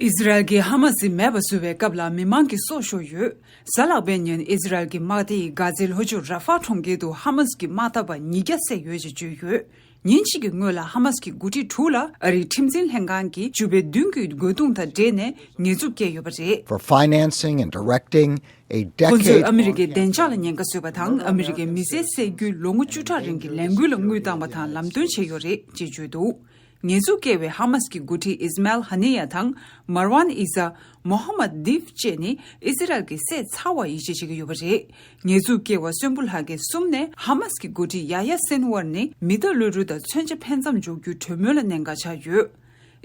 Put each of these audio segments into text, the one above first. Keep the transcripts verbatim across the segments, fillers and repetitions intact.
ཨི་ཟི་རལ་གྱིས་ཧ་མ་སི་མེད་པ་བཟོ་བའི་སྐབས་ལ་མི་མང་གི་སྲོག་ཤོར་ཡོད། གཟའ་ལྷག་པའི་ཉིན་ཨི་ཟི་རལ་གྱི་དམག་སྡེ་ཡིས་གྷ་ཛའི་ལྷོ་ཕྱོགས་ར་ཧྥ་གྲོང་ཁྱེར་དུ་ཧ་མ་སི་གི་དམག་འཐབ་པ་ཉིས་བརྒྱ་བསད་ཡོད་ཅེས་བརྗོད་ཡོད། ཉིན་གཅིག་གི་སྔོན་ལ་ཧ་མ་སི་གི་འགོ་ཁྲིད་དྲུག་ལ་ཨ་རིའི་ཁྲིམས་འཛིན་ལྷན་ཁང་གིས་བཅུ་པའི་བདུན་གྱི་རྒོལ་རྡུང་དང་འབྲེལ་ནས་ཉེས་འཛུགས་བཀལ་ཡོད་པ་རེད། For financing and directing a ཁོ་ཚོས་ཨ་མི་རི་ཀའི་བདེ་འཇགས་ལ་ཉེན་ཁ་བཟོས་པ་དང་ཨ་མི་རི་ཀའི་མི་སེར་བསད་རྒྱུའི་ལོ་ངོ་བཅུ་ཕྲག་རིང་གི་ལས་འགུལ་ལ་དངུལ་བཏང་བ་དང་ལམ་སྟོན་བྱས་ཡོད་རེད་ཅེས་བརྗོད་འདུག། ཉེས་འཛུགས་བཀལ་བའི་ཧ་མ་སི་གི་འགོ་ཁྲིད་ཨིས་མཱེལ་ཧ་ནི་ཡ་དང་མར་ཝན་ཨི་ཟ། མོ་ཧ་མད་དིབ་བཅས་ནི་ཨི་ཟི་རལ་གྱིས་བསད་ཚར་བར་ཡིད་ཆེས་བྱེད་ཀྱི་ཡོད་པ་རེད། ཉེས་འཛུགས་བཀལ་བ་གསོན་པོ་ལྷ་རྒྱལ་གསུམ་ནས་ཧ་མ་སི་གི་འགོ་ཁྲིད་ཡ་ཡ་སིན་ཝར་ནི་མི་རྟགས་གློད་གྲོལ་དང་མཚོན་ཆ་འཕེན་མཚམས་འཇོག་རྒྱུའི་གྲོས་མོལ་ལ་གནད་འགག་ཆགས་ཡོད།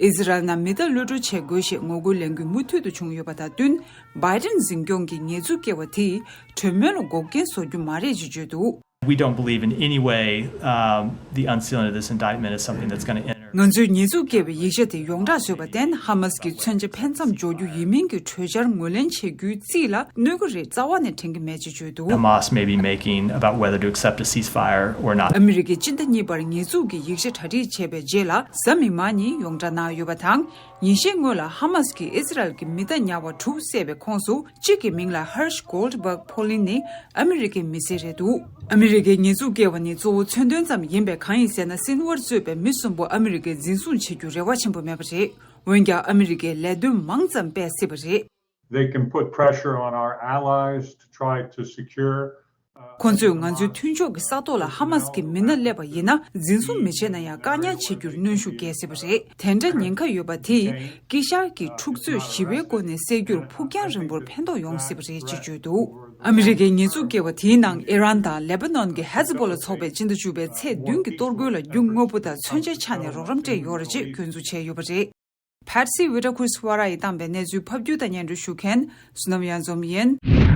ཨི་ཟི་རལ་ནང་མི་རྟགས་གློད་གྲོལ་བྱེད་དགོས་ཞེས་ངོ་རྒོལ་ལས་འགུལ་མུ་མཐུད་དུ་བྱུང་ཡོད་པ་དང་བསྟུན། བྷའི་ཏིན་འཛིན་སྐྱོང་གིས་ཉེས་འཛུགས་བཀལ་བ་དེས་གྲོས་མོལ་ལ་འགོག་རྐྱེན་བཟོ་རྒྱུ་མ་རེད་ཅེས་བརྗོད་འདུག། We don't believe in any way, um, the unsealing of this indictment is something that's going to enter. ང་ཚོས་ཉེས་འཛུགས་བཀལ་བའི་ཡིག་ཆ་དེ་ཡོངས་གྲགས་བཟོས་པར་བརྟེན་ཧ་མ་སི་གིས་མཚོན་ཆ་འཕེན་མཚམས་འཇོག་རྒྱུ་ཡིན་མིན་གྱི་གྲོས་འཆར་ངོས་ལེན་བྱེད་རྒྱུའི་རྩིས་ལ་གནོད་ཀྱི་རེད་རྩ་བ་ནས་དྲན་གྱི་མེད་ཅེས་བརྗོད་འདུག། Hamas may be making about whether to accept a ceasefire or not. ཨ་མི་རི་ཀས་སྤྱི་ཟླ་གཉིས་པར་ཉེས་འཛུགས་ཀྱི་ཡིག་ཆ་གྲ་སྒྲིག་བྱས་པའི་རྗེས་ལ་གཟའ་མིག་དམར་ཉིན་ཡོངས་གྲགས་གནང་ཡོད་པ་དང་། ཉིན་ཤས་སྔོན་ལ་ཧ་མ་སི་གིས་ཨི་ཟི་རལ་གྱི་མི་རྟ་ཉར་བ་དྲུག་བསད་པའི་ཁོངས་སུ་གཅིག་གི་མིང་ལ་ཧར་ཤ་གོལ་ཌ་བྷག་ཕོ་ལིན་ནི་ཨ་མི་རི་ཀའི་མི་སེར་རེད་འདུག། ཨ་མི་རི་ཀས་ཉེས་འཛུགས་བཀལ་བ་ནི་གཙོ་བོ་མཚོན་དོན་ཙམ་ཡིན་པས། གང་ཡིན་ཟེར་ན། སིན་ཝར་གཙོས་པའི་མི་གསུམ་པོ་ཨ་མི་རི་ཀས་འཛིན་བཟུང་བྱེད་རྒྱུ་རེ་བ་ཆེན་པོ་མེད་པ་རེད། འོན་ཀྱང་ཨ་མི་རི་ཀས་ལས་དོན་མང་ཙམ་སྤེལ་སྲིད་པ་རེད། They can put pressure on our allies to try to secure, uh, ཁོ་ཚོས་ང་ཚོའི་མཐུན་ཕྱོགས་ཀྱི་ས་ཐོག་ལ་ཧ་མ་སི་གི་མི་སྣ་སླེབས་པ་ཡིན་ན། འཛིན་བཟུང་མི་བྱེད་ན་ཡང་བཀག་ཉར་བྱེད་རྒྱུར་གནོན་ཤུགས་བསྐྱལ་སྲིད་པ་རེད། དེ་འདྲ་ཉེན་ཁ་ཡོད་པ་དེས་དཀྱིལ་ཤར་གྱི་འཁྲུག་རྩོད་ཞི་བའི་སྒོ་ནས་སེལ་རྒྱུར་ཕུགས་རྒྱང་རིང་པོར་ཕན་ཐོགས་ཡོང་སྲིད་པ་རེད་ཅེས་བརྗོད་འདུག། ཨ་མི་རི་ཀས་ཉེས་འཛུགས་བཀལ་བ་དེའི་ནང་ཨི་རན་དང་ལེ་པ་ནོན་གྱི་ཧེ་ཛི་བྷོ་ལ་ཚོགས་པས་སྤྱི་ཟླ་བཅུ་པའི་ཚེས་བདུན་གྱི་གཏོར་རྒོལ་ལ་རྒྱུ་དངོས་པོ་དང་མཚོན་ཆའི་ཆ་ནས་རོགས་རམ་སྤྲད་ཡོད་རེད་ཅེས་སྐྱོན་འཛུགས་བྱས་ཡོད་པ་རེད། Patsy Widakuswara ཡིས་བཏང་པའི་གནས་ཚུལ་ཕབ་སྒྱུར་དང་སྙན་སྒྲོན་ཞུ་མཁན་བསོད་ནམས་གཡང་འཛོམས་ཡིན།